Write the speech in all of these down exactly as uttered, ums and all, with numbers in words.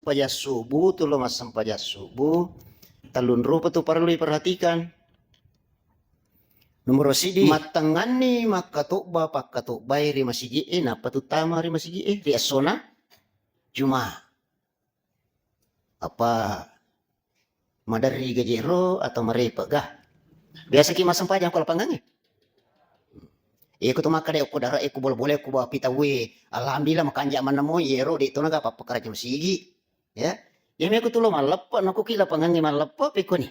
massempajang subuh, tullo massempajang subuh, tellung rupa tu parellu iperhatikan. Nomoro sidi, mattengnganni makkatobba, pakkatobbai ri masigi'e, nappa tuttama ri masigi'e, ri essona Juma. Apa maderri gajero atau marepe ga? Biasa ki massempajang ko lapangangnge. Iya ko to makkeda okko dara, eh, ko bola-bola, ko ba pitauwe, alhamdulillah, makanja manna moi, iyero de to naga pappakaraja masigi. Ya. Iya meko tulo malleppe, nako ki lapangangnge malleppe, pekkoni.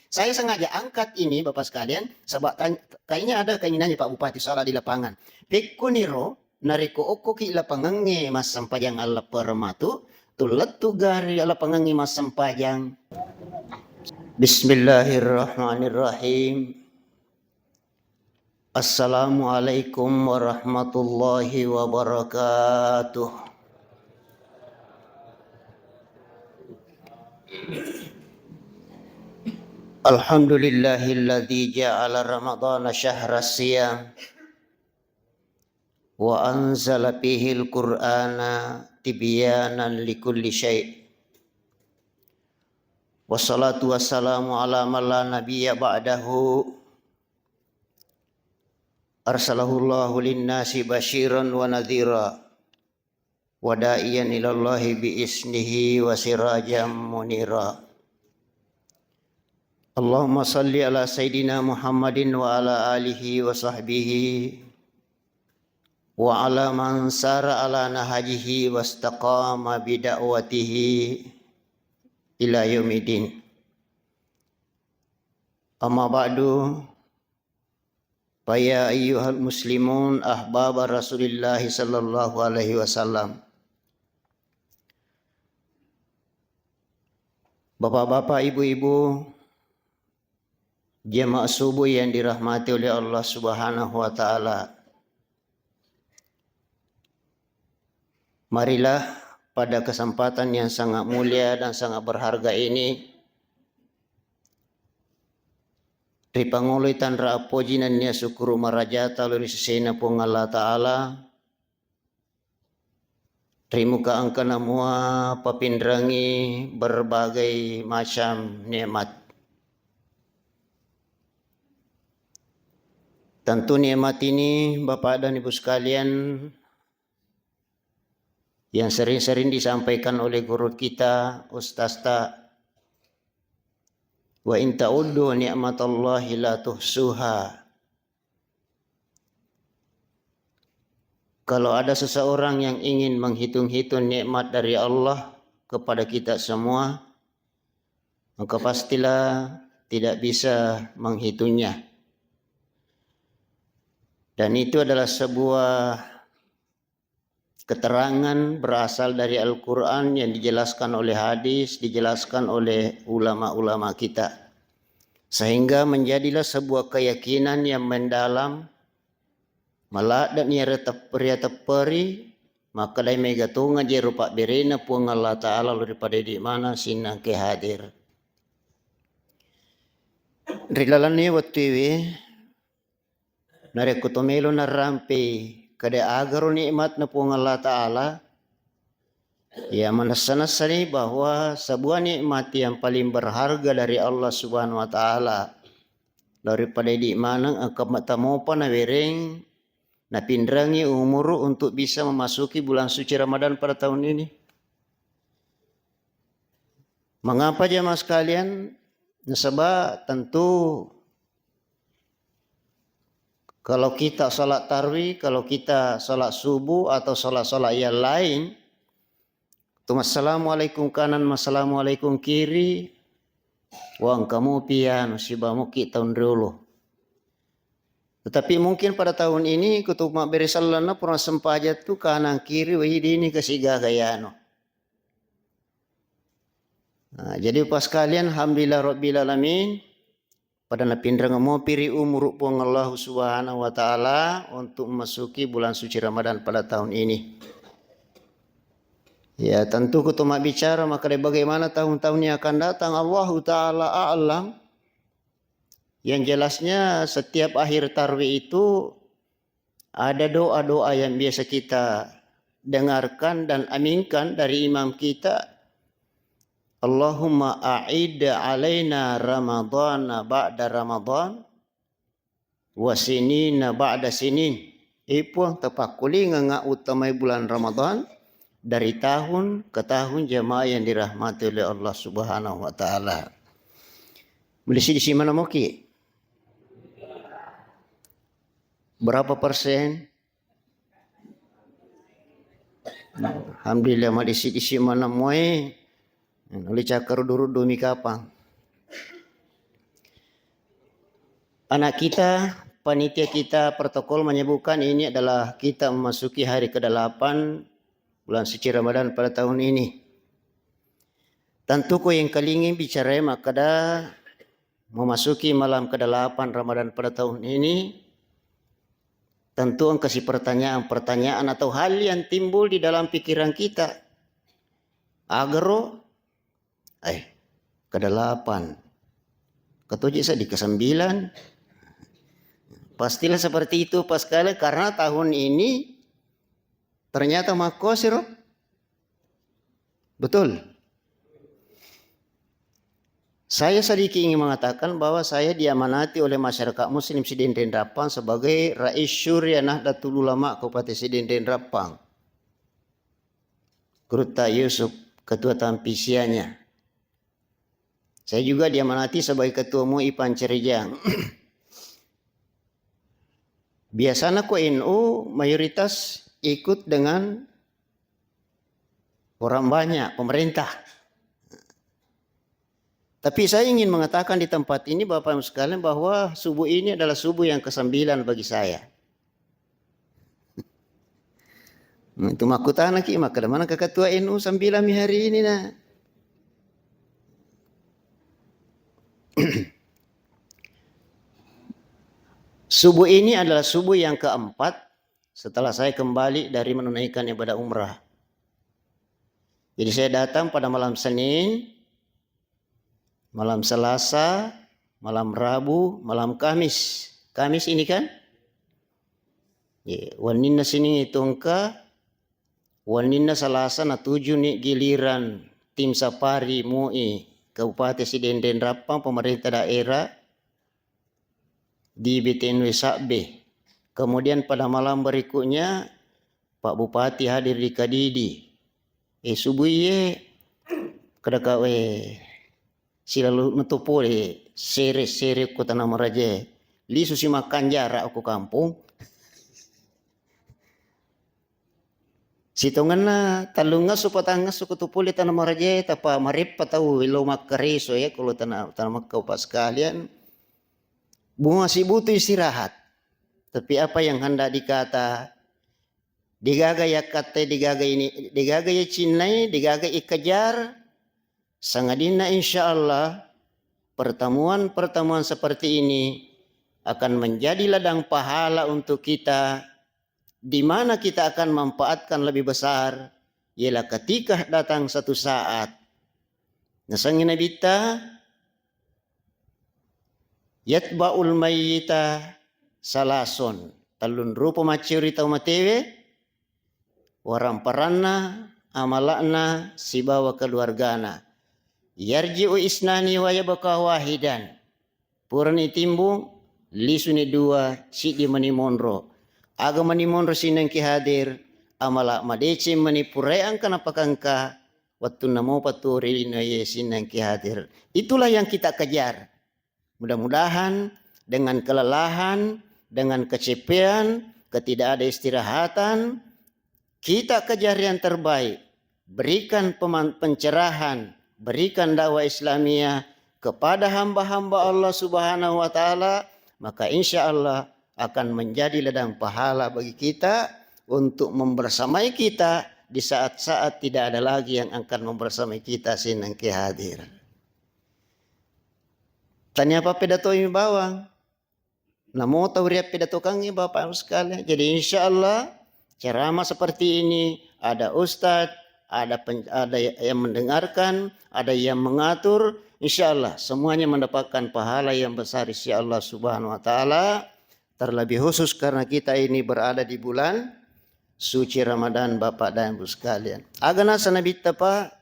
Saya sengaja angkat ini, Bapak sekalian, sebab tany-, kayaknya ada keinginannya Pak Bupati salah di lapangan. Pekkoniro, narekko okkoki lapangangnge massempajang alleppereng matu, tullettu gari lapangangnge massempajang. Bismillahirrahmanirrahim. Assalamualaikum warahmatullahi wabarakatuh. Alhamdulillahilladzi ja'ala Ramadhana syahra siyam wa anzala fihil Qur'ana tibyanan likulli syai'. Wassalatu wassalamu ala man la nabiyya ba'dahu. Arsalahullahu linnasi basyiran wa nadhira, wa da'iyan ilallahi bi isnihi wa sirajan munira. Allahumma salli ala Sayyidina Muhammadin wa ala alihi wa sahbihi wa ala man sara ala nahajihi wastaqama bida'watihi ila yaumiddin. Amma ba'du, fa ya ayyuhal muslimun ahbaba Rasulillahi sallallahu alaihi wasallam. Bapak-bapak, ibu-ibu, jamaah subuh yang dirahmati oleh Allah Subhanahu wa Ta'ala. Marilah pada kesempatan yang sangat mulia dan sangat berharga ini, ripangoloi tanra appoji nennia sukkuru marajata lao ri sesena Puang Allah Ta'ala, ri muka engkana mua papinrengi berbagai macam nikmat. Tentu nikmat ini, Bapak dan Ibu sekalian, yang sering-sering disampaikan oleh guru kita, ustazta, "Wa in ta'uddu ni'matallahi la tuhsuha." Kalau ada seseorang yang ingin menghitung-hitung nikmat dari Allah kepada kita semua, maka pastilah tidak bisa menghitungnya. Dan itu adalah sebuah keterangan berasal dari Al-Quran yang dijelaskan oleh hadis, dijelaskan oleh ulama-ulama kita. Sehingga menjadilah sebuah keyakinan yang mendalam, maladde'ni riatepperi, makkedai mega tonga jero pabberena Puang Allah Ta'ala lo ri pada idi maneng sinnangke hadir. Ri lalenna wettuewe, narekko to melo narrampei kada agaro nikmatna Puang Allah Ta'ala, ya, manessa-nessani bahwa sebuah nikmat yang paling berharga dari Allah Subhanahu wa Ta'ala, lao ri pada idi maneng engka matamopa nawereng, napinrengi umuru untuk bisa memasuki bulan suci Ramadan pada tahun ini. Mengapa, jamaah sekalian? Nasaba tentu kalau kita salat tarwi, kalau kita salat subuh atau salat-salat yang lain, tu massalamualaikum kanan, massalamualaikum kiri, wah, engka mopi anu siba muki taung riolo. Tetapi mungkin pada tahun ini, kutu mabbere sellenna pura sempajang tu kanan kiri, wah, idi ni kasigaga yanu. Nah, jadi Bapak sekalian, alhamdulillah rabbil alamin, pada napinreng mopi ri umuru Puang Allah Subhanahu wa Ta'ala untuk memasuki bulan suci Ramadan pada tahun ini. Ya, tentu kutu mabbicara makkeda bagaimana tahun-tahun yang akan datang, Allahu Ta'ala a'lam. Yang jelasnya, setiap akhir tarwi itu ada doa-doa yang biasa kita dengarkan dan aminkan dari imam kita, Allahumma a'id alaina Ramadana ba'da Ramadan, wa sinina ba'da sinin. Eh Puang, tapakkulingengnga uttamai bulan Ramadan dari tahun ke tahun, jamaah yang dirahmati oleh Allah Subhanahu wa Ta'ala. Melisi di mana moki? Berapa persen? Alhamdulillah, madisi-disi mana moe. Nuli cakar duru dumi kapang. Anak kita, panitia kita, protokol menyebutkan ini adalah kita memasuki hari kedelapan bulan suci Ramadan pada tahun ini. Tentu ko yang kalingin bicara makkeda memasuki malam kedelapan Ramadan pada tahun ini, tentu engkasi pertanyaan-pertanyaan atau hal yang timbul di dalam pikiran kita. Agaro, eh, kedelapan. Ketoji sa di kesembilan. Pastilah seperti itu, Pak sekalian, karena tahun ini ternyata makkosiro. Betul? Saya sedikit ingin mengatakan bahwa saya diamanati oleh masyarakat muslim Sidenreng Rappang sebagai Rais Syura Nahdlatul Ulama Kabupaten Sidenreng Rappang. Gurutta Yusuf, ketua tampisianya. Saya juga diamanati sebagai ketua MUI Pancarijang. Biasanya ko NU mayoritas ikut dengan orang banyak, pemerintah. Tapi saya ingin mengatakan di tempat ini, Bapak Ibu sekalian, bahwa subuh ini adalah subuh yang kesembilan bagi saya. Itu makkutanaki, maka mana ketua NU sembilan mi hari ini, nah. Subuh ini adalah subuh yang keempat setelah saya kembali dari menunaikan ibadah umrah. Jadi saya datang pada malam Senin, malam Selasa, malam Rabu, malam Kamis. Kamis ini kan? Ye, wenninna Senin itu engka, wenninna Selasa natujuni giliran tim safari MUI Kabupaten Sidenreng Rappang, pemerintah daerah di B T N W Sabbe. Kemudian pada malam berikutnya Pak Bupati hadir di Kadidi. Eh, subuh iye, kada ka, eh, silalu metu pole sere-sere ko Tanah Maraja. Lisu si makan jarak ko kampung. Sitongenna tellungngesso patangngesso ko tu pole Tanah Maraja, tapa mareppa tau lo makkareso ya, kalau Tanah, Tanah Makka, Bapak sekalian. Bu masih butuh istirahat. Tapi apa yang hendak dikata, degaga yakkatte, degaga ini, degaga yacinnai, degaga ikejar, sangadinna insya Allah pertemuan-pertemuan seperti ini akan menjadi ladang pahala untuk kita, di mana kita akan manfaatkan lebih besar, ialah ketika datang satu saat. Nasengngi Nabitta, "Yatba'ul mayyita salasun." Tellun rupa maccuri tau matewe, waramparanna, amala'na, sibawa keluargana. "Yarji'u isnani wa yabqa wahidan." Purani timbung, lisuni dua, siddi mani monro. Aga mani monro sinnangki hadir, amala madeceng mani purae engka napakangka, wettunna mopa tuo ri linoe sinnangki hadir. Itulah yang kita kejar. Mudah-mudahan dengan kelelahan, dengan kecapean, ketidakada istirahatan, kita kejar yang terbaik. Berikan peman-, pencerahan, berikan dakwah Islamiyah kepada hamba-hamba Allah Subhanahu wa Ta'ala, maka insya Allah akan menjadi ladang pahala bagi kita untuk membersamai kita di saat-saat tidak ada lagi yang akan membersamai kita sinnangki hadir. Tania pappedatoi bawang. Namo tau riappedatokangngi Bapak Ibu sekalian. Jadi insya Allah ceramah seperti ini, ada ustadz, ada pen-, ada yang mendengarkan, ada yang mengatur, insya Allah semuanya mendapatkan pahala yang besar insya Allah Subhanahu wa Ta'ala. Terlebih khusus karena kita ini berada di bulan suci Ramadan, Bapak dan Ibu sekalian. Aga nasa Nabitta, Pak,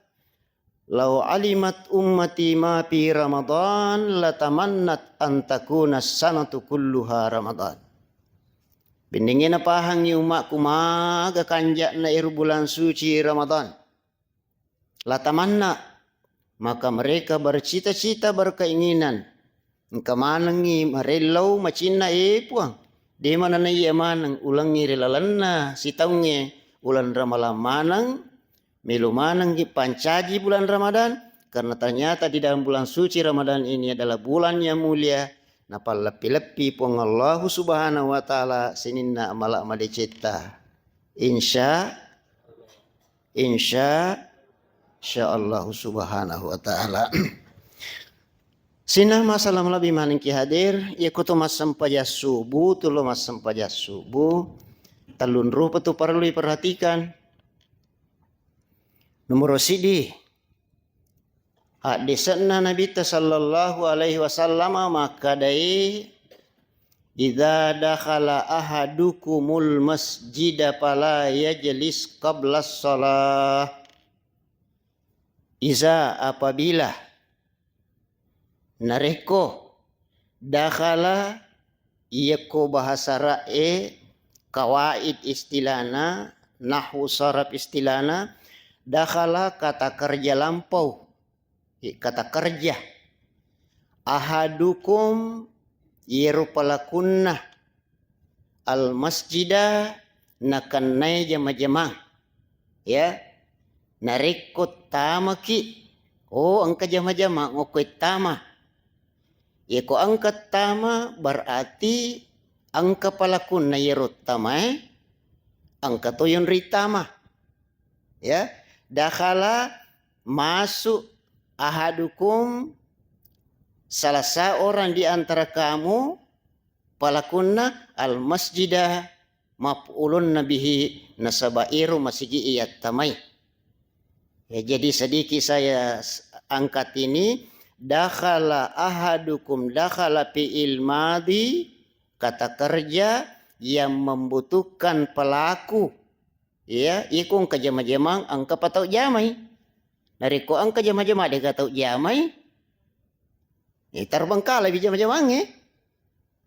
"Lau alimat ummati ma fi Ramadan latamannat an takuna sanatu kulluha Ramadan." Bennengnge napahangngi ummakku maga kanja'na ero bulan suci Ramadan. Latamanna, maka mereka bercita-cita, berkeinginan, engka manengngi marellau macinna, e Puang, de manana iya maneng ulengngi ri lalenna sitaungnge uleng Ramalang maneng, melo manengngi pancaji bulan Ramadan, karena ternyata di dalam bulan suci Ramadan ini adalah bulan yang mulia, napalleppi-leppi Puang Allahu Subhanahu wa Ta'ala sininna amala madecetta. Insya, insya, insya Allahu Subhanahu wa Ta'ala. Sininna masalah malebbi manengki hadir, iya ko to massempajang subuh, tu lo massempajang subuh, tellung rupa tu perlu diperhatikan. Nomor sidi, haddese'na Nabitta sallallahu alaihi wasallam makkadai, "Idza dakhala ahadukumul masjida fala yajlis qablas shalah." Iza, apabila, narekko, dakhala, iyakko bahasa Arab e, kawaid istilahna, nahwu saraf istilahna, dakhala kata kerja lampau, kata kerja. Ahadukum, iyaro pelakunna, al masjida, nakennai jama-jamang. Ya, narekko tamaki, oh, engka jama-jamang okko tama. Yako engka tama, berarti engka pelakunna iyaro tamae, engka to yonri tama. Ya, dakhala, masuk, ahadukum, salah seorang di antara kamu, pelakunna, al masjida, maf'ulun bihi, nasaba ero masigi iyattamai. Ya, jadi sedikit saya s-, angkat ini, dakhala ahadukum, dakhala fi'il madhi, kata kerja yang membutuhkan pelaku. Ya, iko engka jama-jamang, engka pa tau jamai. Narekko engka jama-jamang, de ga tau jamai, ya, terbengkalai jama-jamangnge.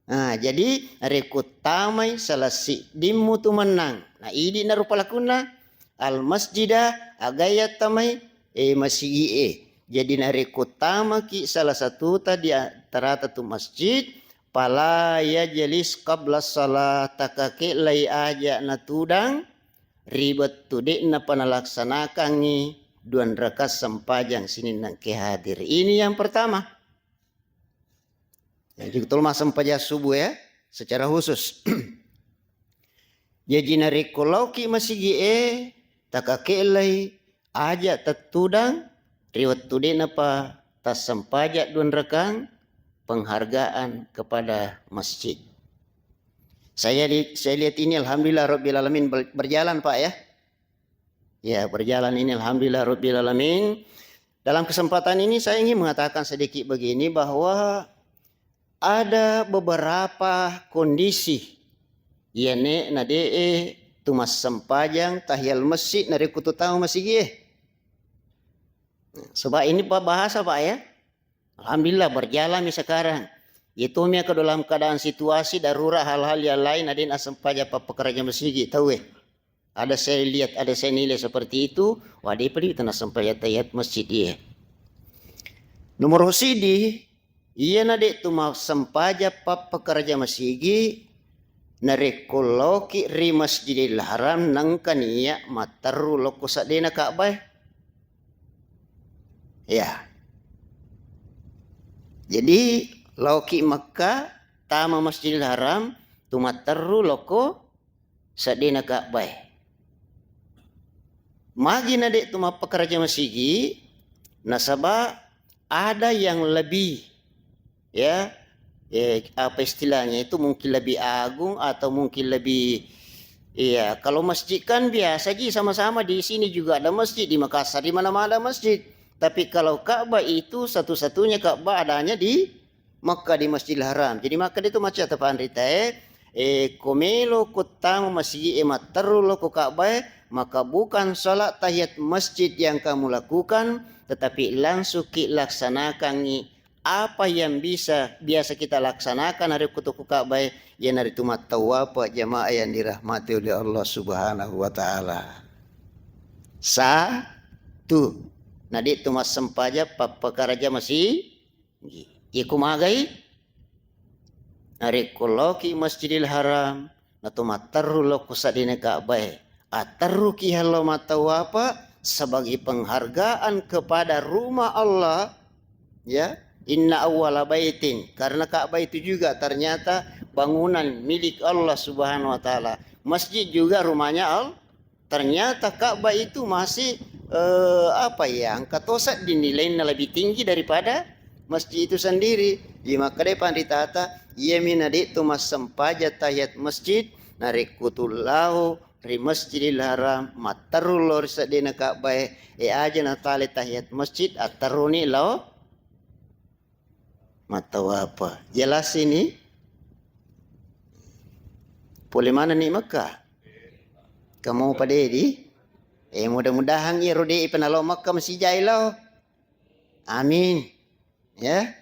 Nah, jadi narekko tamai salah siddimmu tu mennang, na idi narupa lakunna, al masjida, aga yattamai, e, masigi e. Jadi narekko tamaki salah satuta di antarata tu masjid, fala yajlis qabla shalah, takake'lai aja natudang ri wettu de'na panalaksanakangngi duan rakaat sempajang sininna engke hadir. Ini yang pertama. Jadi betul mas sempajang subuh ya, secara khusus. Jaji narekko laoki masigi e, takake'lai aja tettudang ri wettu de'napa tassempajang duan rakang, penghargaan kepada masjid. Saya li-, saya lihat ini alhamdulillah rabbil alamin ber-, berjalan Pak ya. Ya, berjalan ini alhamdulillah rabbil alamin. Dalam kesempatan ini saya ingin mengatakan sedikit begini bahwa ada beberapa kondisi iyane nade'e tu massempajang tahiyal masjid narekko tu tau masigi e. Sebab ini Pak bahasa Pak ya. Alhamdulillah berjalan mi sekarang. Itu mi dalam keadaan situasi darurat hal-hal yang lain ada yang sempajang pappekerja masigi tau e. Ada saya lihat, ada saya nilai seperti itu, wah, de' pa di tana sempajang tahiyat masjid iya. Nomor sidi, iyana de' tu massempajang pappekerja masigi, narekko laoki ri Masjidil Haram nengka niat matteru lokko seddena Ka'bah e. Ya. Jadi laoki Makkah, tama Masjidil Haram, tu matteru lokko seddena Ka'bah e. Magi na de' tu mappekerja masigi, nasaba ada yang lebih, ya, eh, apa istilahnya itu, mungkin lebih agung atau mungkin lebih, iya, kalau masjid kan biasa ji, sama-sama di sini juga ada masjid, di Makassar di mana-mana ada masjid. Tapi kalau Ka'bah itu satu-satunya Ka'bah adanya di Makkah di Masjidil Haram. Jadi Makkah itu macam apa anrita, eh? E, ko melo ko tama masigi e matteru lo ko Ka'bah e, maka bukan salat tahiyat masjid yang kamu lakukan, tetapi langsung ki laksanakangi apa yang bisa, biasa kita laksanakan narekko to ko Ka'bah e, iyanaritu mattawapa, jamaah yang dirahmati oleh Allah Subhanahu wa Ta'ala. Satu, na de' tu massempajang pappakaraja masigi. Iye ko magai? Narekko laoki Masjidil Haram, nato matterru lao ko seddena Ka'bah e. Atterruki lao mattawapa sebagai penghargaan kepada rumah Allah, ya. Inna awwala baitin, karena Ka'bah itu juga ternyata bangunan milik Allah Subhanahu wa Ta'ala. Masjid juga rumahnya Allah. Ternyata Ka'bah itu masih, eh, apa ya, engka to sedding nilainna lebih tinggi daripada masjid itu sendiri. Iya makkedai panritata, iyami na de' to massempajang tahiyat masjid, narekko tu lao ri Masjidil Haram, matteru lao ri seddena Ka'bah e, e aja natale tahiyat masjid, atteruni lao mattawapa. Jelas ini? Pole manenni Mekah? Kamu padedi? Eh, mudah-mudahan iyaro de' penalo Mekah masijai lao. Amin. Ya.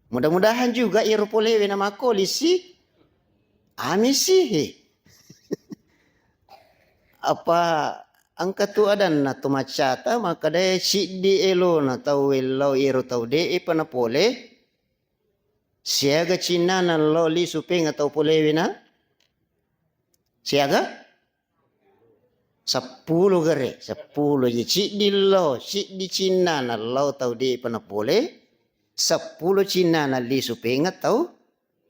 Mudah-mudahan juga iyaro polewe na makko lisi. Amin sih. Apa engka tu adanna tu maccata, makkedae siddi elona tau ellau iyaro tau de'e pa napole, siaga cinnana lao lisu penga tau polewe na? Siaga? Seppulo gare, seppulo je. Siddi lao, siddi cinnana lao tau de'e pa napole, seppulo cinnana lisu penga tau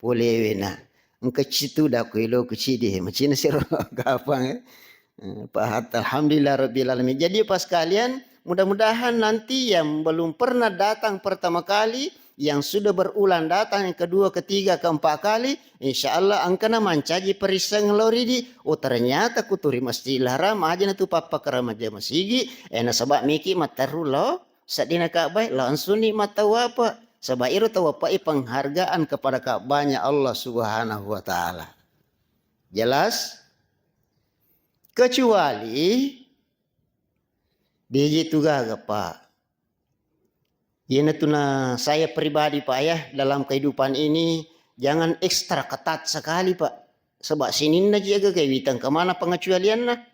polewe na. Engka citu dako elo ku cidi, macina siro kapang, eh. Eh, Pak Hatta, alhamdulillah rabbil alamin. Jadi, Pak sekalian, mudah-mudahan nanti yang belum pernah datang pertama kali, yang sudah berulang datang yang kedua, ketiga, keempat kali, insya Allah engkana mancaji perisseng lao ridi. Oh, ternyata kuturi Masjidil Haram aja na tu pappakaramaja masigi, eh, nasaba miki matteru lao seddena Ka'bah, langsung ni mattawapa. Saba iro tawapa e penghargaan kepada Ka'bahnya Allah Subhanahu wa Ta'ala. Jelas? Kecuali de' je tu gaga, Pak. Iyanatu na saya pribadi, Pak, ya, dalam kehidupan ini jangan ekstra ketat sekali, Pak. Saba sininna ji aga kewitang kemana pengecualianna.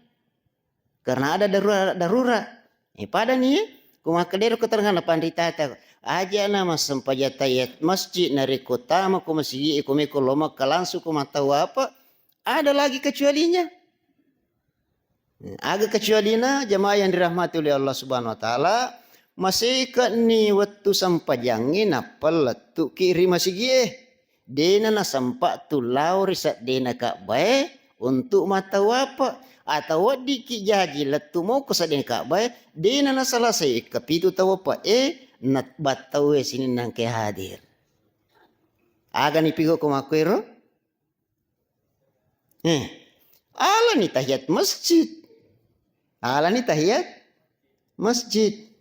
Karena ada darurat, darurat. Eh, pada ni, eh, ku makkedero keterangan panritata, aja na massempajang tahiyat masjid narekko tama ko masigi e ko meko lao Mekka langsung ko mattawapa, ada lagi kecualinya. Eh, aga kecualina, jamaah yang dirahmati oleh Allah Subhanahu wa Ta'ala, masekenni wettu sempajangnge nappa lettuki ri masigie. Dena nasempa tu lao ri seddena Ka'bah e untuk mattawapa, atau weddikki jaji lettu moko seddena Ka'bah e, dena nasalasai kapitu tawapa e, na battaue sininna engka hadir. Aga ni pigo ko makkuero? Eh, alani tahiyat masjid. Alani tahiyat masjid.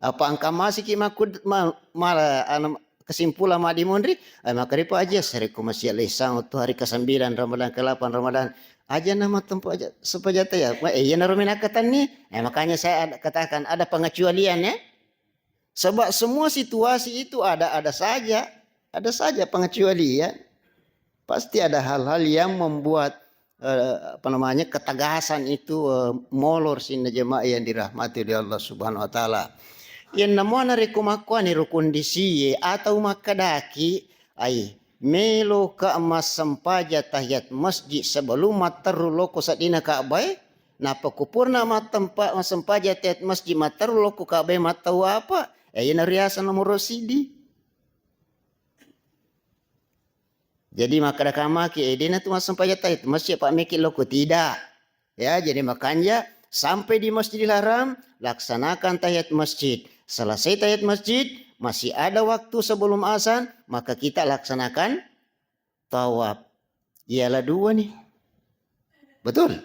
Apa engka masiki makkud-, ma-, mala, anu, kesimpulan madimonri, eh, maka ripa aja, sarekko masih lesang tu hari kesembilan Ramadan, kedelapan Ramadan, aja nama tempat aja, sempaja taya. Ma, eh, iya naro minakatanni. Eh, makanya saya ada, katakan ada pengecualian, ya. Sebab semua situasi itu ada, ada saja, ada saja pengecualian. Pasti ada hal-hal yang membuat, eh, apa namanya, ketegasan itu, eh, molor sinna jemaah yang dirahmati oleh Allah Subhanahu wa Ta'ala. Yang namanya reko makkuani ro kondisi atau makkadaki, ai, meloka massempajang tahiyat masjid sebelum matteru loko seddina Ka'bah e, nappa kupurna mattempa-, massempajang tahiyat masjid matteru loko Ka'bah e mattawapa, eh, iyana riaseng nomoro siddi. Jadi makkeda kamaki, eh, dena tu massempajang tahiyat masjid, Pak, meki loko, tidak. Ya, jadi makanja sampai di Masjidil Haram, laksanakan tahiyat masjid. Selesai tahiyat masjid, masih ada waktu sebelum azan, maka kita laksanakan tawaf. Iyalah dua nih. Betul?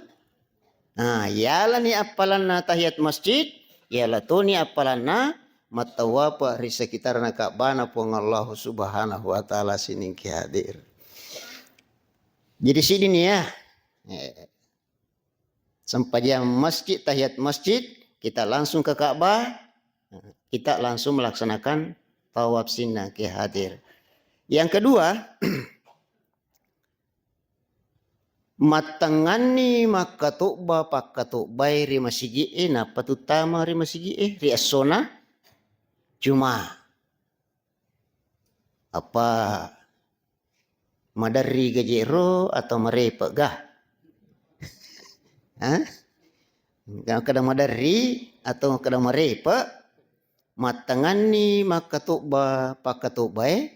Nah, iyala ni appalanna tahiyat masjid, iyala toni appalanna mattawapa ri sekitarna Ka'bana Puang Allahu Subhanahu wa Ta'ala siningki hadir. Jadi siddi nih ya. Eh, Sempajang masjid, tahiyat masjid, kita langsung ke Ka'bah, kita langsung melaksanakan tawaf sinnangke hadir. Yang kedua, mattengnganni makkatobba pakkatobbae ri masigi'e, nappa tuttama ri masigi'e ri essona Juma. Apa maderri gaje'ro atau marepe' ga? Hah? Makkeda maderri atau makkeda marepe', mattengnganni makkatobba pakkatobbae,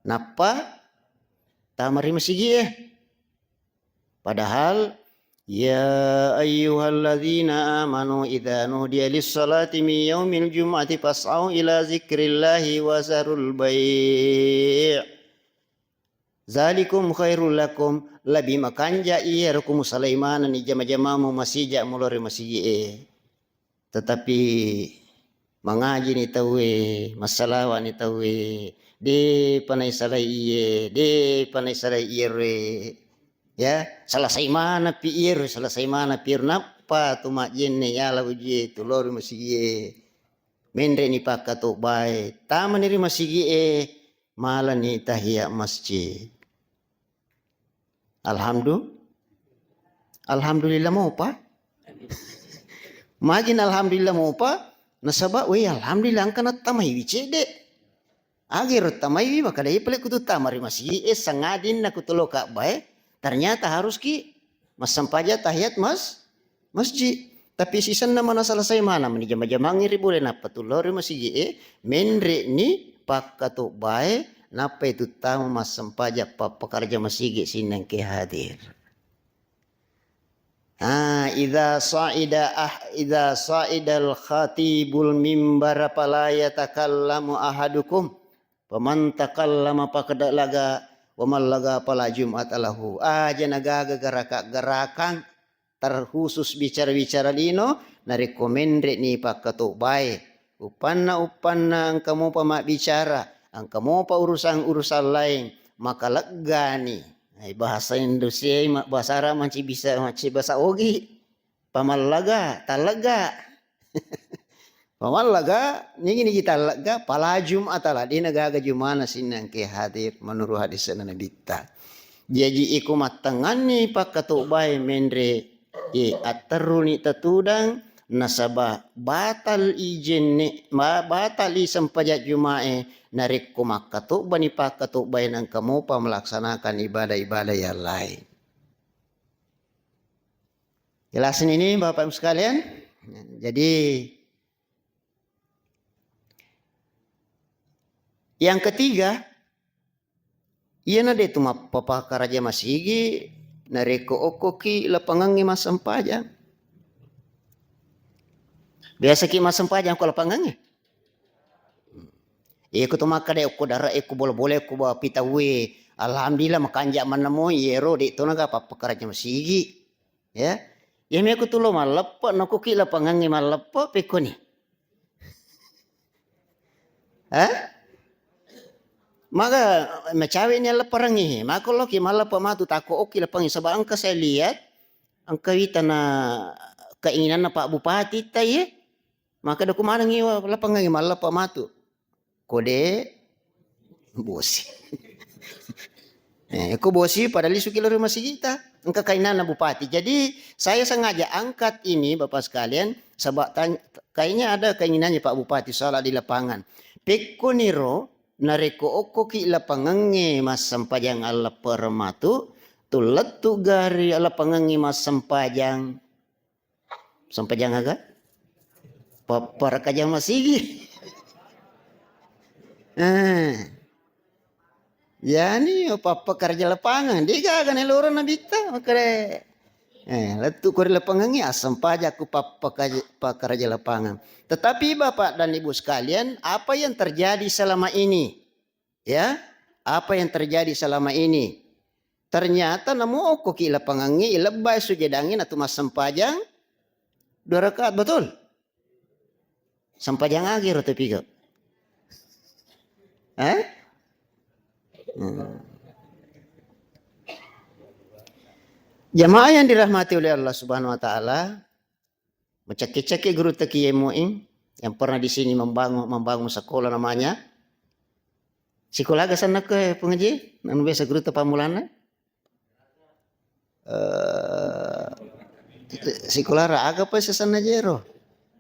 nappa tama ri masigi'e. Padahal, "Ya ayyuhalladzina amanu idza nudiya lis-salati min yaumil jum'ati fas'au ila dzikrillahi wa dzarul bai'. Dzalikum khairul lakum." Lebbi makanja' iyaro ku musalai manenni jama-jamamu masija' mulao ri masigi'e. Tetapi mangajini tauwe, massalawa'ni tauwe, de'pa naisalai iye, de'pa naisalai iyero. Ya, selesai manapi iyero, selesai manapi iyero, nappa tu majjenne yala ujie tu lao ri masigi'e. Menre'ni pakkatobbae, tamani ri masigi'e, malani tahiyat masjid. Alhamdu-, alhamdulillah mopa. Magin alhamdulillah mopa, nasaba, weh, alhamdulillah engka nattamaiwi cedde'. Agero tamaiwi, maka dai pale kutu tama ri masigi'e, sangadinna kutu lao Ka'bae, ternyata haruski massempajang tahiyat mas-, masjid. Tapi sisenna mana selesai mana meni jama-jamangngi ri bole nappa tu lao ri masigi'e, menre'ni pakkatobbae, nappa itu tama massempajang pappakaraja masigi sinnangke hadir. Ah, idza sa'ida ah, idza sa'idal khatibul mimbara fala yatakallamu ahadukum, faman takallama faqad laga, wa man laga fala jum'ata lahu. Aja nagaga garaka-garakang, terkhusus bicara-bicara lino, narekko menre'ni pakkatobbae. Uppanna-uppanna engka mopa mabbicara, engka mopa urusan-urusan laing, maka leggani. Eh, bahasa Indonesia, ma-, bahasa Arab manci bisa, manci bahasa Ogi. Pamallaga, tallegga. Pamallaga, nigi-nigi tallegga, fala jum'ata la, dena gaga jumana sinnangke hadir menurut hadis Nabitta. Jaji iko mattenganni pakkatobbae menre, e, atterruni tatudang, nasaba batal i jenne, ba-, batal i sempajang jumae, narekko makkatobbani pakkatobbae nangka mopa melaksanakan ibadah-ibadah yang lain. Jelas ini, Bapak Ibu sekalian? Jadi, yang ketiga, iyana de tu mappapakaraja masigi, narekko okkoki lapangangnge massempajang. Biasaki massempajang ko lapangangnge? Iko tu makkeda okko dara, okko bola-bola, okko ba-, pitauwe. Alhamdulillah, makanja manna moi, iyero de to naga pappakaraja masigi. Ya. Iya meko tu lo malleppe, nokoki lapangangnge malleppe, pekkoni. Hah? Maka macawe ni allepperengngi, mako loki malleppe matu, tako okki lapangnge, saba engka saya lihat, engka witana keinginanna Pak Bupati ta iye. Maka doku manengngi lapangangnge malleppe matu. Kode bosi. Eh, ko bosi pada lisuki lori masigita. Engka kainanna bupati. Jadi saya sengaja angkat ini Bapak sekalian, sebab tanya, kayaknya ada keinginannya Pak Bupati soal di lapangan. Pekko niro narekko okkoki lapangangnge massempajang alleppereng matu, tullettu gari lapangangnge massempajang Sempajang aga? Papparakajang masigi. Eh. Yani, pappakarja lapangan. Degaga neloro nabitta, makare. Eh, lettu kori lapangangngi, assempajakku pappakaja-, pakaraja lapangan. Tetapi Bapak dan Ibu sekalian, apa yang terjadi selama ini? Ya, apa yang terjadi selama ini? Ternyata namo okkoki lapangangnge, ilebbai sujedangnge natu massempajang dua rakaat, betul? Sempajang agi ro tapi kok. Hah? Hmm. Jamaah yang dirahmati oleh Allah Subhanahu wa Ta'ala, mencakke-cakke guru Taqiyya Muin yang pernah di sini membangun, membangun sekolah namanya. Sekolah aga sanna ke pengaji? Anu biasa guru ta pammulana? Eh, sekolah ra aga pa sesanna jero?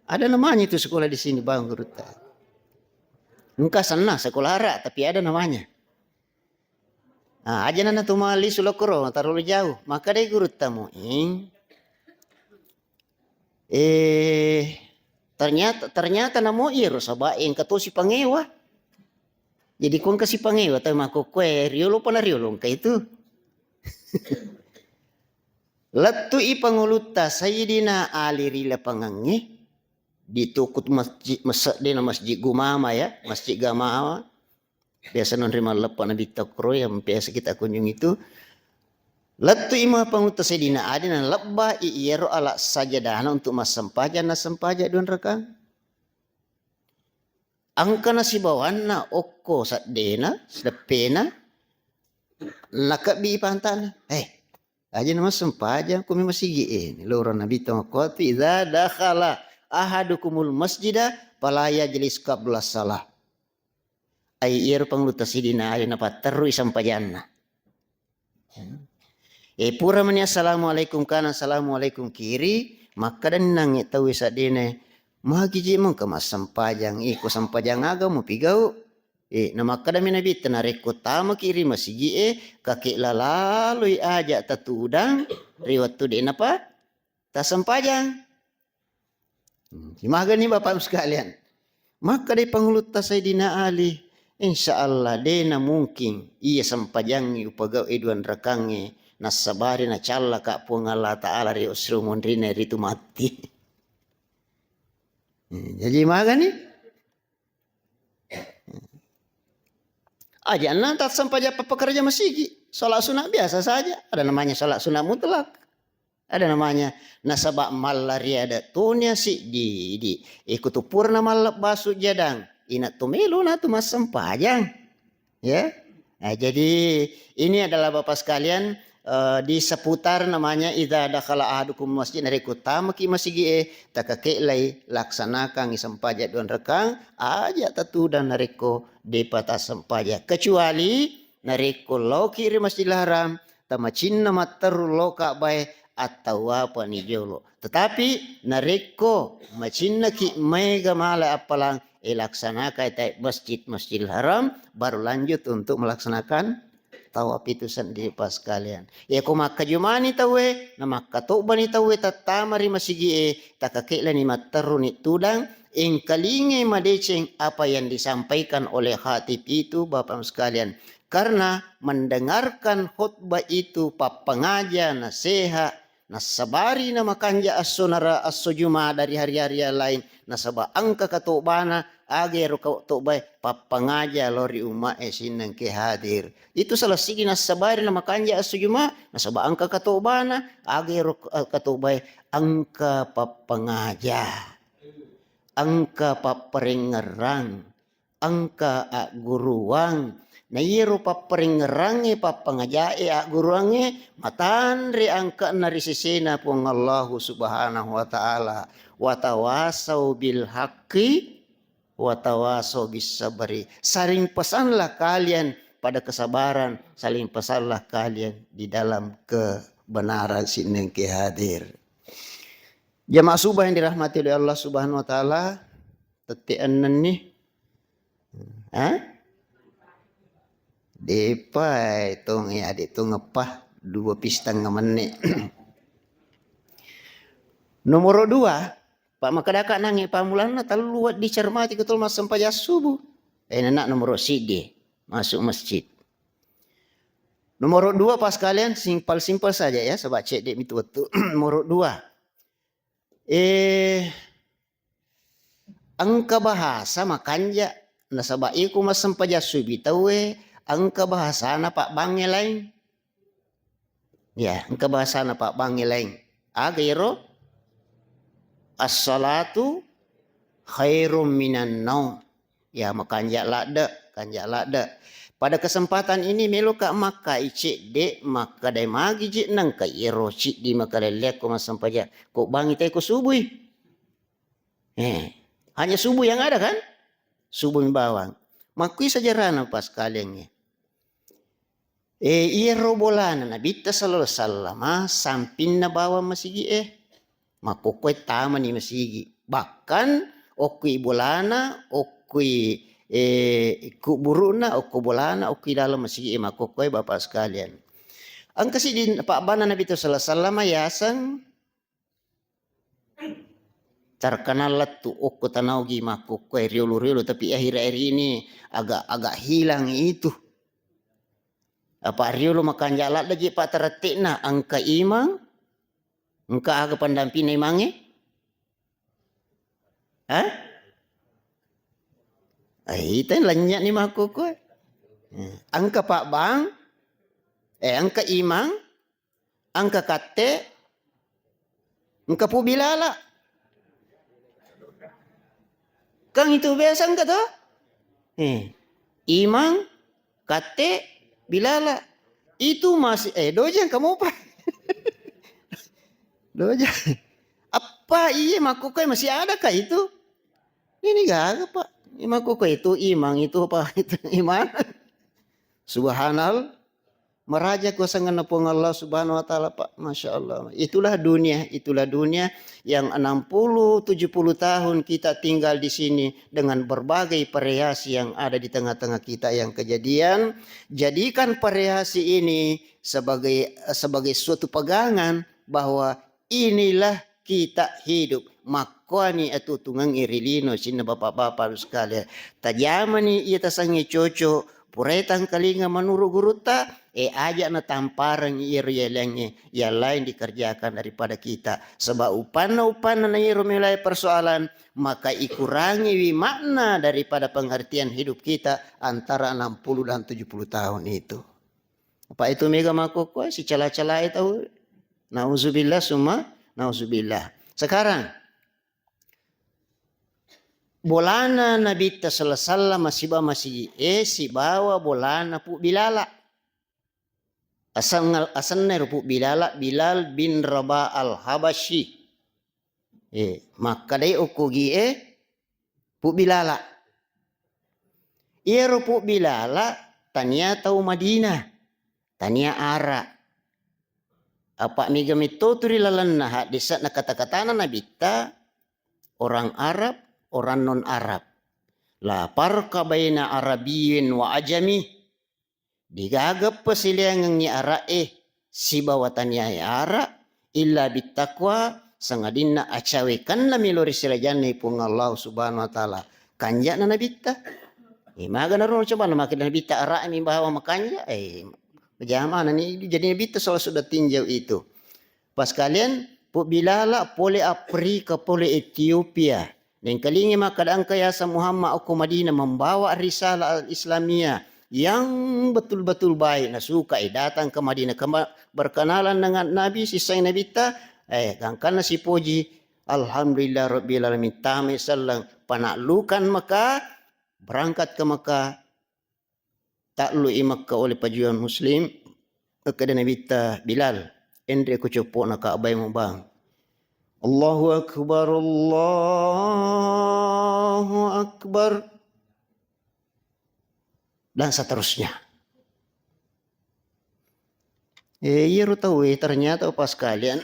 Ada namanya itu sekolah di sini, Bang, guru ta. Engka sanna sekolah ra, tapi ada namanya. Ah, aja nana tu mali sulokoro, terlalu jauh. Maka dai guru ta Muin, eh, ternyata, ternyata namo iyaro saba engka to sipangewa. Jadi ko engka sipangewa, tau makkokkoe riolo pa na riolo engka itu. Lettu i pangulutta Sayyidina Ali ri lapangangnge, di tukut masjid, maseddena Masjid Gumama ya, Masjid Gumama. Biasa nonri malleppa Nabitta koro yang biasa kita kunjungi itu. Lettu i ma pangulutta Sayyidina Ali, na lebba i iyaro ala sajadana untuk massempajang, na sempajang dua rakang. Engka nasibawanna okko seddena, sedeppena, nakebbi pantana. Eh, aja na massempajang, kumi masigi e. Loro Nabitta makkuatu, "Idza dakhala ahadukumul masjida fala yajlis qabla salah." Ai iyaro pangulutta Sayyidina Ali napatterrui sempajanna. E, pura mani assalamualaikum kanan, assalamualaikum kiri, makkeda nangnge tauwe seddena, "Magi je mengka massempajang, iko sempajang aga mupigau?" E, namakkadami Nabitta, "Narekko tamaki ri masigi e, kakek lalaloi aja tatudang ri wettu de napa tasempajang." Hmm, simagani Bapak Ibu sekalian. Makkadai pangulutta Sayyidina Ali, "Insya Allah, dena mungkin iya sempajangngi upagau e dua rakangnge, nassabari nacallaka Puang Allah Ta'ala ri osro monrina ritu matti." Hmm, jadi magani? Aja na tassempajang pappekerja masigi, sholat sunat biasa saja. Ada namanya sholat sunat mutlak. Ada namanya, nasaba malla riada tonia siddi di, iko tu purna mallebba sujadang, ina tu melo na tu massempajang. Ya. Nah, jadi ini adalah Bapak sekalian, eh, di seputar namanya idza dakhala ahadukum masjid, narekko tamaki masigi e, takake'lai laksanakan sempajang dua rakang, aja tatudang narekko depa tassempajang. Kecuali narekko laoki ri Masjidil Haram, tamacinna matteru loka bae, attawapani jolo. Tetapi narekko macinnaki maega mala appalang, e laksanakai tae masjid, Masjidil Haram, baru lanjut untuk melaksanakan tawaf itu sendiri, Pak sekalian. Iya ko makkajumani tauwe, na makkatobani tauwe tattama ri masigi e, takake'lani matteruni tudang, engkalingai madeceng apa yang disampaikan oleh khatib itu, Bapak sekalian. Karena mendengarkan khutbah itu, pappangaja, naseha, nassabari na makanja esso nara esso Juma dari hari-hari yang lain, nasaba engka katobana, aga ero katobbae pappangaja lao ri umma e sinnangke hadir. Itu salah siji nassabari na makanja esso Juma, nasaba engka katobana, aga ero, eh, katobbae engka pappangaja, engka papparengngerang, engka agguruang. Na iyaro papparengngerangnge, pappangajae, agguruangnge matanre angke'na ri sesena Puang Allahu Subhanahu wa Ta'ala. Watawasau bil haqqi, watawasau bis sabri. Saling pesanlah kalian pada kesabaran, saling pesanlah kalian di dalam kebenaran sinnengke hadir. Jamaah subuh yang dirahmati oleh Allah Subhanahu wa Ta'ala, tette ennenni. Ha? Depa tong ya, de tong apa? Dua pi setengah menit. Nomor dua, Pak, makkedaka nangnge pammulanna tellu wedding cermati ko tollo massempajang subuh. Eh, nana nomor siddi masuk masjid. Nomor dua, Pak sekalian, simpel-simpel saja ya, sebab cedde mitu wettu. Nomor dua. Eh, engka bahasa makanja, nasaba iko massempajang subuh tauwe, engka bahasana pabbangnge laing. Ya, engka bahasana pabbangnge laing. Aga ero? As-salatu khairum minan naum. Ya, makanja ladde, kanja ladde. Pada kesempatan ini meloka makkai cedde, makkedai magi je nengka iyaro ciddi makalelleakko massempajang. Ko bangi tai ko subui. Eh, hanya subuh yang ada kan? Subuh bawang. Makkui sejarahna pas kalian. Eh, iyaro bolana Nabitta sallallahu alaihi wasallam sampinna bawang masigi eh. Makkokkoe tamani masigi. Bahkan okkui bolana, okkui, eh, kuburu'na, okko bolana, okkui laleng masigi e makkokkoe, Bapak sekalian. Engka siddi pabbana Nabitta sallallahu alaihi wasallam yaseng terkenal lettu okko tanaogi makkokkoe riolo-riolo, tapi akhir-akhir ini agak, agak hilang itu. Apa riolo makanja laddeji Pak terette'na, engka imang, engka aga pendampingna imangnge? Hah? Eh, ita lennye'ni makkokkoe. Eh, engka Pak Bang, eh, engka imang, engka katte, engka Pu Bilala. Kan itu biasa engka to? Eh, imang, katte, Bilala. Itu masih, eh, dojang kamu apa? Dojang. Apa iya makkokkoe masih adakah itu? Ini gaga, Pak. Ini makkokkoe itu imang itu apa itu imang? Subhanallah. Maraja kuasanganna Puang Allah Subhanahu wa Ta'ala, Pak. Masya Allah. Itulah dunia, itulah dunia yang enam puluh, tujuh puluh tahun kita tinggal di sini dengan berbagai variasi yang ada di tengah-tengah kita yang kejadian. Jadikan variasi ini sebagai, sebagai suatu pegangan bahwa inilah kita hidup. Makkuani atutungengngi ri lino, sininna bapak-bapak sekalian. Tajamani iya tasangnge cocok, purai tangkalinga menurut gurutta, eh, aja natampareng iyaro yaliangnge yang lain dikerjakan daripada kita. Sebab upanna-upanna na iyaro mulai persoalan, maka ikurangiwi makna daripada pengertian hidup kita antara enam puluh dan tujuh puluh tahun itu. Apa itu mega makkokkoe sicala-calai tau. Nauzubillah summa nauzubillah. Sekarang, bolana Nabitta sallallahu alaihi wasallam siba masigi e sibawa bolana Pu Bilala. Asengngal-, asenna ero Pu Bilala, Bilal bin Rabah Al-Habasyi. Eh, makkedai okkogi e Pu Bilala. Iyaro Pu Bilala tania tau Madinah, tania Arab. Apa mega metto tu ri lalenna haddese'na kata-katana Nabitta, orang Arab, orang non Arab. La farqa baina Arabiyyin wa Ajami. Degaga pasilaingengngi ara'e sibawa taniae ara, illa bittaqwa, sangadinna acawekenna melo ri silajanna Puang Allah Subhanahu wa Ta'ala. Kanja'na Nabitta. Eh, maga naro coba na makkeda Nabitta ara'mi bawa makanja, eh, jamana ni jadi Nabitta sala sudah tinjau itu. Pas kalian, Pu Bilala pole Afrika, pole Ethiopia. Nengkalingi makkeda engka yaseng Muhammad okko Madinah membawa risalah al-Islamiyah yang betul-betul baik, nasukai datang ke Madinah, kema-, berkenalan dengan Nabi, siseng Nabitta, eh, gangkanna sipoji, alhamdulillah rabbil alamin, tamai selleng, penaklukan Mekah, berangkat ke Mekah, Taklui Mekka oleh pajuang muslim, ekkeda Nabitta, "Bilal, enre ko coppo'na Ka'bah e mubang." Allahu Akbar, Allahu Akbar. Dan seterusnya. Eh, iyaro tau e ternyata pas kalian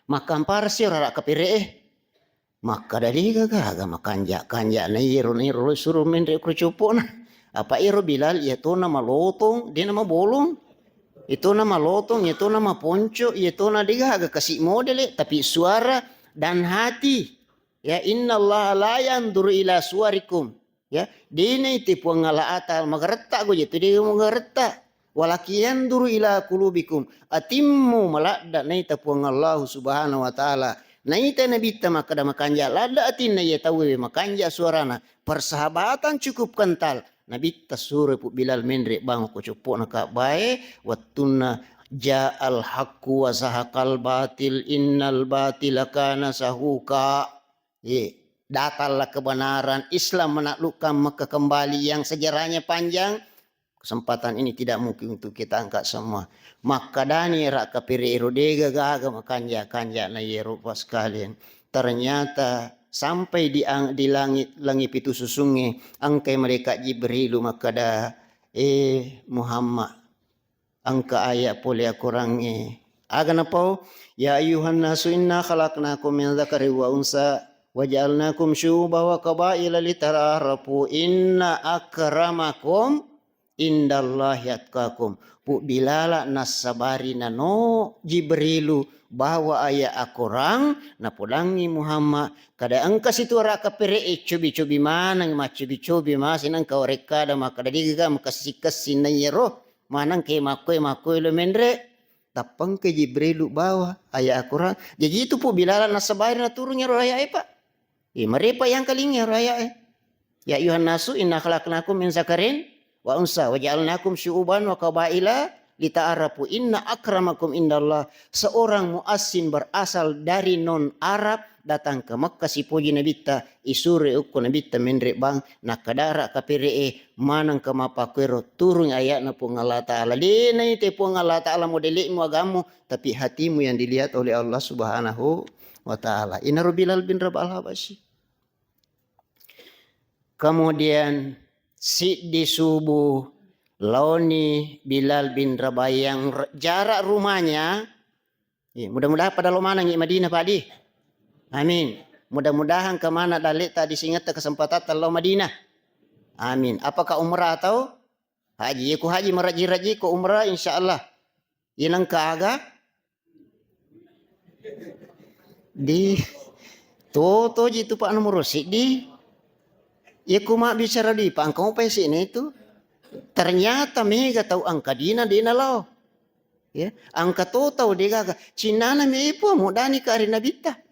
Makkampara si ora kapere e. Makkada de gaga makanja-kanja na iyaro, na iyaro suro menre ko coppo'na. Apa iyaro Bilal iya tona malotong, de na mabolong. Iya tona malotong, iya tona maponco, iya tona de gaga kasi modele, tapi suara dan hati. Ya, innallaha la yanzuru ila suwarikum. Ya, de na ite Puang Allah Ta'ala magaretta go je tu de magaretta. Walakin yanzuru ila qulubikum. Atimmu maladda naita Puang Allah Subhanahu wa Ta'ala. Naita Nabitta makkada makanja ladda atinna iya tauwe makanja suarana. Persahabatan cukup kental. Nabitta suro Pu Bilal menre bango ko coppo'na Ka'bah e wettunna ja'al haqqu wa zahaqal batil innal batila kana zahuqa. Ye, datanglah kebenaran, Islam menaklukkan Mekah kembali yang sejarahnya panjang, Kesempatan ini tidak mungkin untuk kita angkat semua. Makkadani era kapere ero, dega gaga makanja-kanja na yero, Pak, sekalian. Ternyata sampai di ang-, di langit, langit pitu susungnge, engkai malaikat Jibrilu makkada, "Eh, Muhammad, engka ayat pole akorangnge." Aga napau? "Ya ayyuhan nasu inna khalaqnakum min dzakarin wa unsa wa ja'alnakum syu'uban wa qabaila lita'arafu inna akramakum indallahi atqakum." Pu Bilala nassabari nano Jibrilu bawa ayat akorang, napodangngi Muhammad, kada engka situ ara kapere e cobi-cobi maneng, maccobi-cobi masing, engka warekkada makkada, "Degaga makessing-kessing na iyaro maneng ke makkoe-makkoe lo menre." Tappengke Jibrilu bawa ayat akorang. Jaji itu Pu Bilala nassabari naturung iyaro ayat e, Pak. Eh, marepa yang kalinga ro ayat e. "Ya ayuhan nasu inna khalaqnakum min zakarin wa unsa wa ja'alnakum syu'uban wa qabaila lita'arafu inna akramakum indallah." Seorang muassin berasal dari non Arab datang ke Mekah sipoji Nabitta, isuro ukko Nabitta menre bang, nakkadara kapere e, maneng ke mappakuero, turung ayatna Puang Allah Ta'ala. De naite Puang Allah Ta'ala modelekmu agammu, tapi hatimu yang dilihat oleh Allah Subhanahu wa Ta'ala. Inaro Bilal bin Rabah Al-Habashi. Kemudian siddi subuh laoni Bilal bin Rabah yang r-, jarak rumahnya, eh, mudah-mudahan pada lo manengngi Madinah, Pak di. Amin. Mudah-mudahan kemana daleta di singetta kesempatan lo Madinah. Amin. Apakah umrah atau haji? Iku haji meraji-raji ko umrah, insya Allah. Inang kaga? Di toto ji tu Pak nomor siddi. Iku mabbicara di pangkau pesini itu. Ternyata mega tau angka dina, dina lao. Ya, angka to tau degaga. Cinana mepo mudani ka ri Nabitta.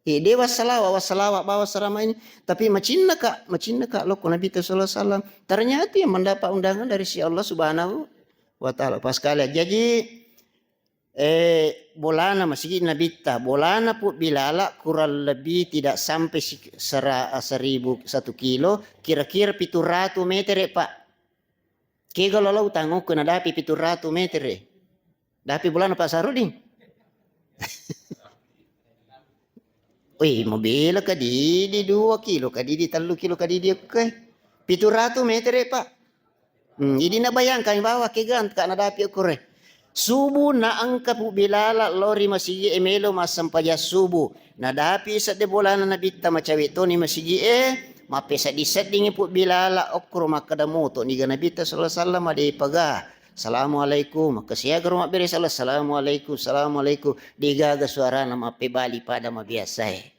Eh, de wassalawa, wassalawa bawa selama ini. Tapi macinnaka, macinnaka lokko Nabitta sallallahu alaihi wasallam. Ternyata yang mendapat undangan dari si Allah Subhanahu wa Ta'ala. Pas sekali. Jadi, eh, bolana masigi Nabitta, bolana Pu Bilala kurang lebih tidak sampai si-, sera-, seribu, satu kilo, kira-kira pitu ratu meter, Pak. Kega lo lau tangokku nadapi pitu ratu meter e. Dapi bolana Pak Sarudin. Wih, mobela kadidi dua kilo, kadidi tellu kilo, kadidi oke. Pitu ratu meter e, Pak. Hmm, idi nabayangkan bawa kega ka nadapi okore. Subuh na engka Pu Bilala lao ri masigi e melo massempajang subuh. Nadapi sedde bolana Nabitta macawe toni masigi e, mappesedding-seddingi Pu Bilala okkoro makkeda moto niga Nabitta sallallahu alaihi wasallam depaga. Assalamualaikum. Makkasiaga ro mabbere salam, "Assalamualaikum, assalamualaikum." Degaga suarana mappebali pada mabiasae.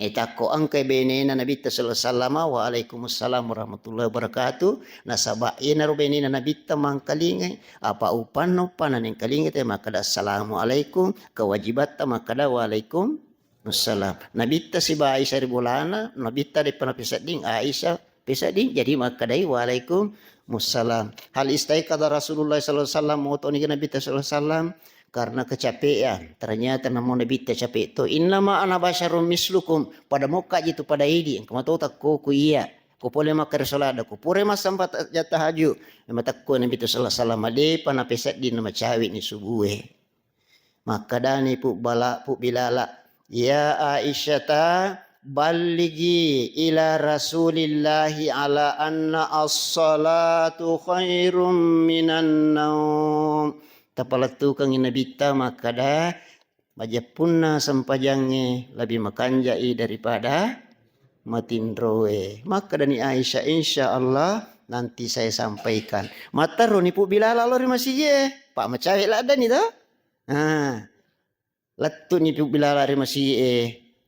Eh, takko engkai benena Nabitta sallallahu alaihi wasallam, "Waalaikumsalam warahmatullahi wabarakatuh." Nasaba enaro benena Nabitta mangkalingai, apa upanna uppanna nengkalingai te makkeda, "Assalamualaikum," kewajibatta makkeda, "Waalaikumsalam." Nabitta siba Aisyah ri bolana, Nabitta depa napesedding, Aisyah pesedding, jadi makkedai, "Waalaikumsalam." Hal istaiqadha Rasulullah sallallahu alaihi wasallam, motoni Nabitta sallallahu alaihi wasallam, karena kecapean. Ternyata namo Nabitta cape to. "Innama ana basyarum mislukum." Pada mokka ji tu pada idi. Engka mato takko ku iya. Ko pole makkeda salada, ko pura massempajang tahajud. Matakko Nabitta sallallahu alaihi wasallam, depa napesedding namacawe ni subue. Makkedani Pu Bala-, Pu Bilala, "Ya Aisyata, balligi ila Rasulillahi ala anna as-salatu khairum minan naum." Tapalettukengngi Nabitta makkeda, "Majeppunna sempajangnge lebih makanjai daripada matinroe." Makkedani Aisyah, "Insya Allah nanti saya sampaikan." Matterroni Pu Bilala lao ri masigi e, Pak, macawe laddani to? Ah, lettuni Pu Bilala ri masigi e,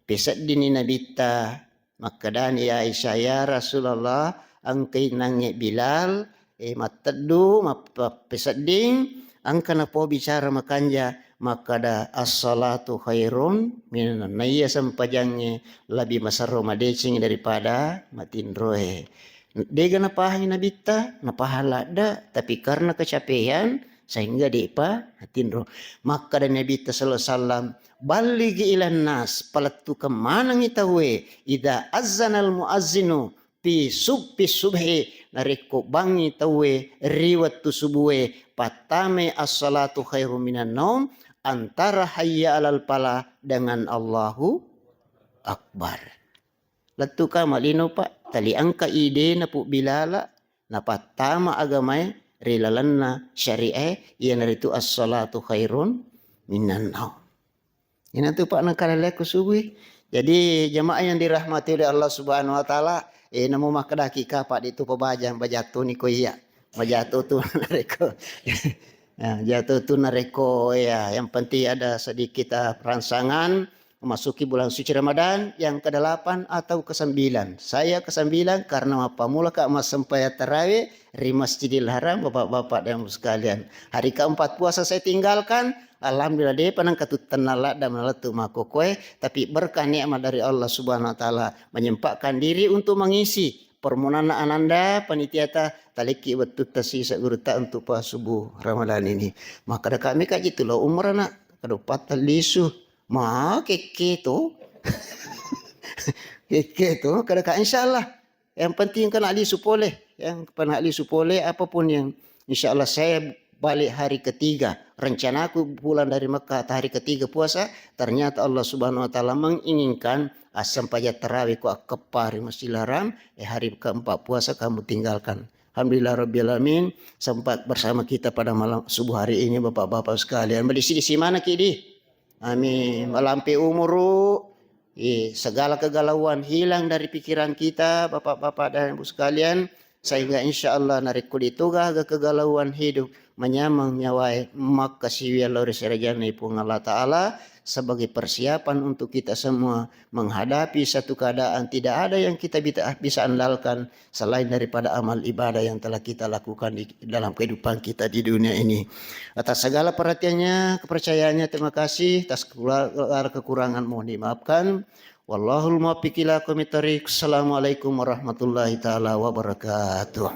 peseddini Nabitta, makkedani Aisyah, "Ya Rasulullah, engkai nangnge Bilal, eh, matteddu, mappesedding, engka napo bicara makanja, makkeda, 'As-salatu khairum minan,' naiya sempajangnge lebih masero madeceng daripada matinroe." Dega napahangi Nabitta, napahang ladde, tapi karena kecapean, sehingga de'pa natinro. Makkeda Nabitta sallallahu alaihi wasallam, "Balligi ilan nas, palettukeng manengi tauwe, idza azzanal muazzinu fi sub-, fi subhi, narekko bangngi tauwe ri wettu subue, pattamai as-salatu khairum minan naum, antara hayya alal falah dengan Allahu Akbar. Lettuka malino, Pak, tali engka idena Pu Bilala, napattama agamae ri lalenna syariae, iyanaritu as-salatu khairun minan naum. Inatu, Pak, nakalaleku subui. Jadi, jamaah yang dirahmati oleh Allah Subhanahu wa Ta'ala, eh, namo makkedaki kapang ditu pabajang, bajatuni ko iya. Bajatu tu narekko. Nah, jatuh tu narekko, ya, yang penting ada sedikit, ah, rangsangan memasuki bulan suci Ramadan yang kedelapan atau kesembilan. Saya kesembilan karena mappamulaka massempajang tarawih ri Masjidil Haram, Bapak-bapak dan Ibu sekalian. Hari keempat puasa saya tinggalkan, alhamdulillah, depa nengka tu tenna ladda malettu makkokkoe, tapi berkah nikmat dari Allah Subhanahu wa Ta'ala, menyempatkan diri untuk mengisi permohonanna ananda panitiata, talekki wettutta sisa gurutta untuk puasa subuh Ramadan ini. Makkeda kami kaji tu lo umrah nak, kada upatta lisu. Ma kekke tu. Kekke tu, kada ka insyaallah. Yang penting kena lisu pole. Yang kena lisu pole, apapun yang insyaallah saya balik hari ketiga. Rencanaku pulang dari Mekah atau hari ketiga puasa, ternyata Allah Subhanahu wa Ta'ala menginginkan asam pajak tarawih ku akkeppari Masjidil Haram, eh, hari keempat puasa kamu tinggalkan. Alhamdulillah Rabbil Alamin, sempat bersama kita pada malam subuh hari ini, Bapak-bapak sekalian. Berisi-disi mana, Ki, di? Amin. Malampe umuru, eh, segala kegalauan hilang dari pikiran kita, Bapak-bapak dan Ibu sekalian, sehingga insya Allah narekko ditoga aga kegalauan hidup, manyameng nyawae, makkasiwiang lao ri serajanna Puang Allah Ta'ala sebagai persiapan untuk kita semua menghadapi satu keadaan tidak ada yang kita bita-, bisa andalkan selain daripada amal ibadah yang telah kita lakukan di dalam kehidupan kita di dunia ini. Atas segala perhatiannya, kepercayaannya, terima kasih. Atas segala kekurangan mohon dimaafkan. Wallahul muwaffiq ila aqwamit thariq. Assalamualaikum warahmatullahi taala wabarakatuh.